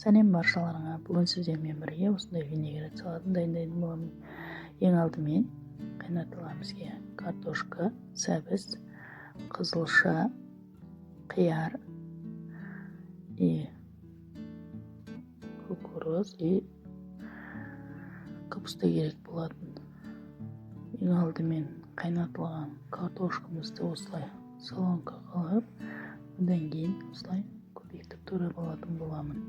Сәлем баршаларыңа. Бүгін сіздермен бірге осындай винегрет салатын дайындайтын боламын. Ең алдымен қайнатылған бізге картошка, сәбіз, қызылша, қияр и кукуруз и капуста керек болатын. Ең алдымен қайнатылған картошкамызды осылай солонка қылып, одан кейін осылай көбейтіп турап алатын боламын.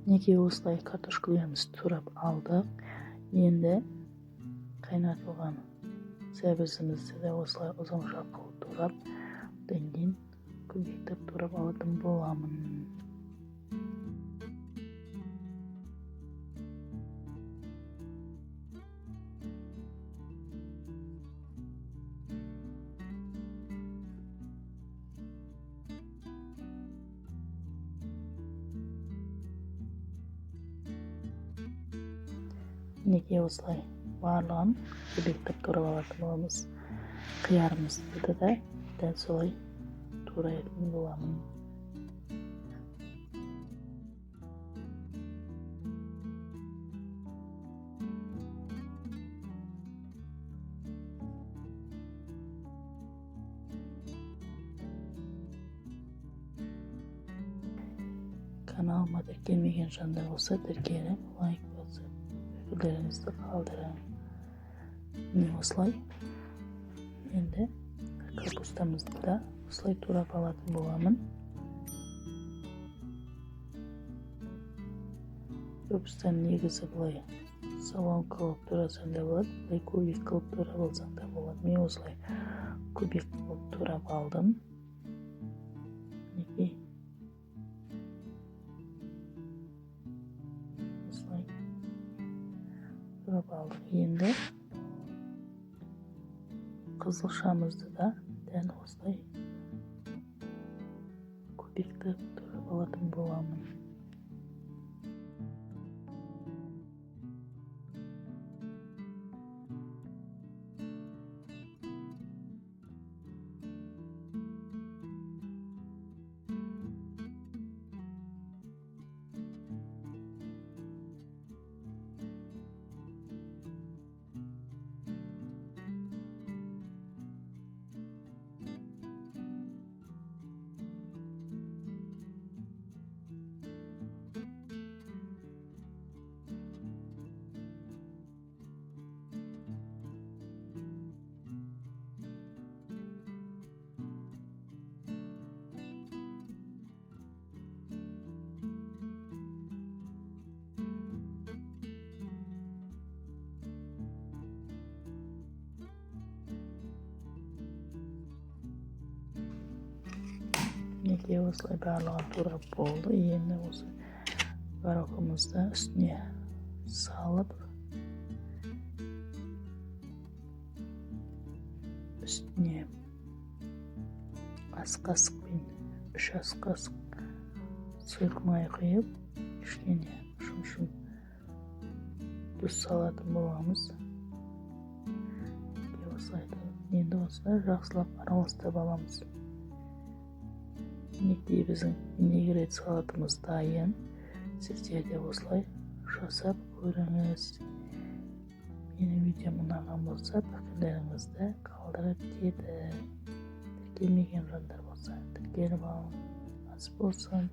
Мінекей осылай картошкаларымызды турап алдық. Енді қайнатылған сәбізімізді де осылай ұзынша қылып турап, одан кейін көбейтіп турап алатын боламын. Мінекей осылай барлығын көбейтіп турап алатын боламыз. Қиярымызды да дәл солай турайтын боламын. Каналыма тіркелмеген жандар болса, тіркеліп, лайк басып, пікірлеріңізді қалдырың. Міне осылай енді капустамызды да осылай турап алатын боламын. Капустаның негізі былай солонка қылып турасаң да болады, былай кубик қылып турап алсаң да болады. Мен осылай кубик қылып турап алдым. Мінекей осылай турап алдық. Енді қызылшамызды да дәл осылай көбейтіп турап алатын боламын. Мінекей осылай барлығын турап болды. Енді осы горохымызды үстіне салып, үстіне ас қасықпен 3 ас қасық сұйық май құйып, кішкене шым-шым тұз салатын боламыз. Осылай енді осылай жақсылап араластырып аламыз. Мінекей біздің винегрет салатымыз дайын. Сіздер де осылай жасап көріңіз. Менің видеом ұнаған болса, пікірлеріңізді қалдырып кетің. Тіркелмеген жандар болса, тіркеліп алың. Ас болсын.